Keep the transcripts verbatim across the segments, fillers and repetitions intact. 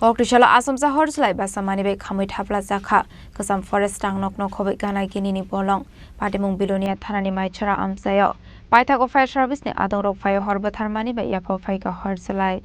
Koktisalo asomsa hor chwlai basa mani bai khamwi thapla jakha. Kwcham forest tangnokno khobwi gana ginini bolong. Patimung Bilonia thanani Maichara amchaio. Paithago fire service ni adongrok phaio hor bwtharmani bai yapha phaikha hor chwlai.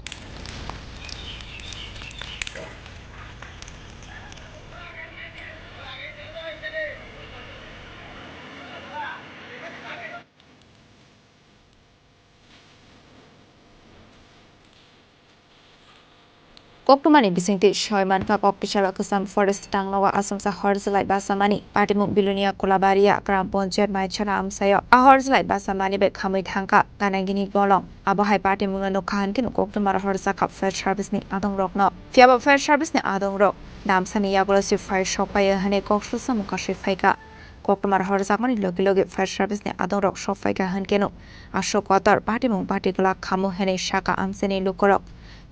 Koktwmani bisingtwi soi mankha, Koktisalo kwcham forest tangnogo asomsa hor chwlai basa mani. Patimung Bilonia Kulabaria Gram Panchayat Maichara amchaio. A hor chwlai basa mani bai khamwi thangkha gana gini bolong. Abo hai patimungno nukha hwnkhe koktwmaro hor jakha fire service ni adongrokno. Phiyaba fire service ni adongrok damsani yagulo se fire sokpaio hwnwi kok swsamung kasui phaikha. Koktwmar horjakmani logi logi fire service ni adongrok sokphaikha hwnkeno aswk kotor patimung pati glak khamu hwnwi sakha amchaini lukurok.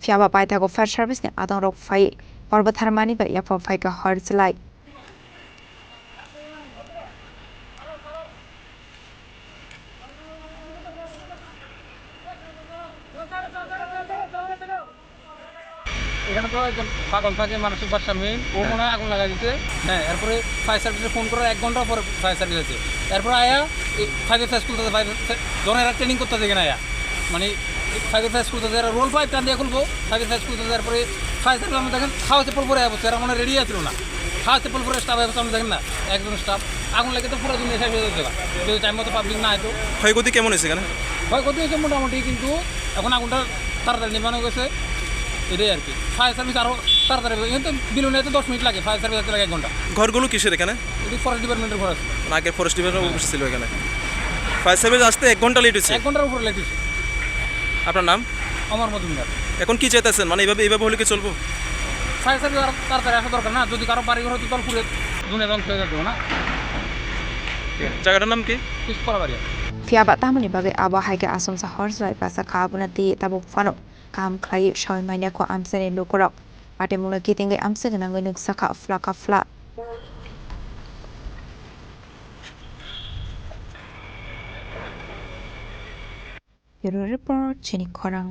Phiyaba paithago fire service ni adongrok phaiwi hor bwtharmani bai yapha phaikha hor chwlai. এখানে তো একজন পাগল থাকে, মানসিক ভারসাম্যহীন, ও মনে হয় আগুন লাগাই দিতে। হ্যাঁ, এরপরে ফায়ার সার্ভিসে ফোন করার এক ঘন্টা পরে ফায়ার সার্ভিস আছে। এরপর আয়া ফায়ার সার্ভিস খুলতে, ফায়ার সার্ভিস, যখন এরা ট্রেনিং করতে দেখে না আয়া, মানে ফায়ার সার্ভিস খুলতে এরা রোল পাইপ টান দিয়ে খুলবো, ফায়ার সার্ভিস খুলতে, এরপরে ফায়ার সার্ভিস আমরা দেখেন খাওয়া চপ্পল পরে অবস্থা, এরা মনে রেডি আছিল না, খাওয়া চপ্পল পরে স্টাফ অবস্থা আমরা দেখেন না, একজন স্টাফ আগুন লাগে তো পুরো দুনিয়া শেষ হয়ে যাচ্ছে। যদি টাইম মতো পাবলিক না হয় তো। ক্ষয়ক্ষতি কেমন হয়েছে এখানে? ক্ষয়ক্ষতি হয়েছে মোটামুটি, কিন্তু এখন আগুনটা তাড়াতাড়ি নিভানো গেছে, এটাই আর কি। ফায়ার সার্ভিস আরও তাড়াতাড়ি হবে। এখানে তো বিলুনিয়াতে দশ মিনিট লাগে, ফায়ার সার্ভিস আসতে লাগে এক ঘন্টা। ঘরগুলো কিসের এখানে? এটি ফরেস্ট ডিপার্টমেন্টের ঘর আছে। মানে আগে ফরেস্ট ডিপার্টমেন্ট অফিস ছিল এখানে। ফায়ার সার্ভিস আসতে এক ঘন্টা লেট হয়েছে। এক ঘন্টার উপরে লেট হয়েছে। আপনার নাম? অমর মজুমদার। এখন কি চাইতেছেন? মানে এইভাবে, এইভাবে হলে কি চলবো? ফায়ার সার্ভিস আরও তাড়াতাড়ি আসা দরকার না? যদি কারো বাড়ি ঘর হয়তো তল পুড়ে দুনিয়া ধ্বংস হয়ে যাবে না? জায়গাটার নাম কি? পিসকলা বাড়ি। Phiyaba tamoni bagwi abo hai khe asomsa hor chwlai basa kha, abono twi tabuk phano kam khlaiwi soi manya kho amchaini lukurok. Patimungno kitingwi amchai gwnangwi nuksa kha phla kha phla. Bureau Report, chini khorang.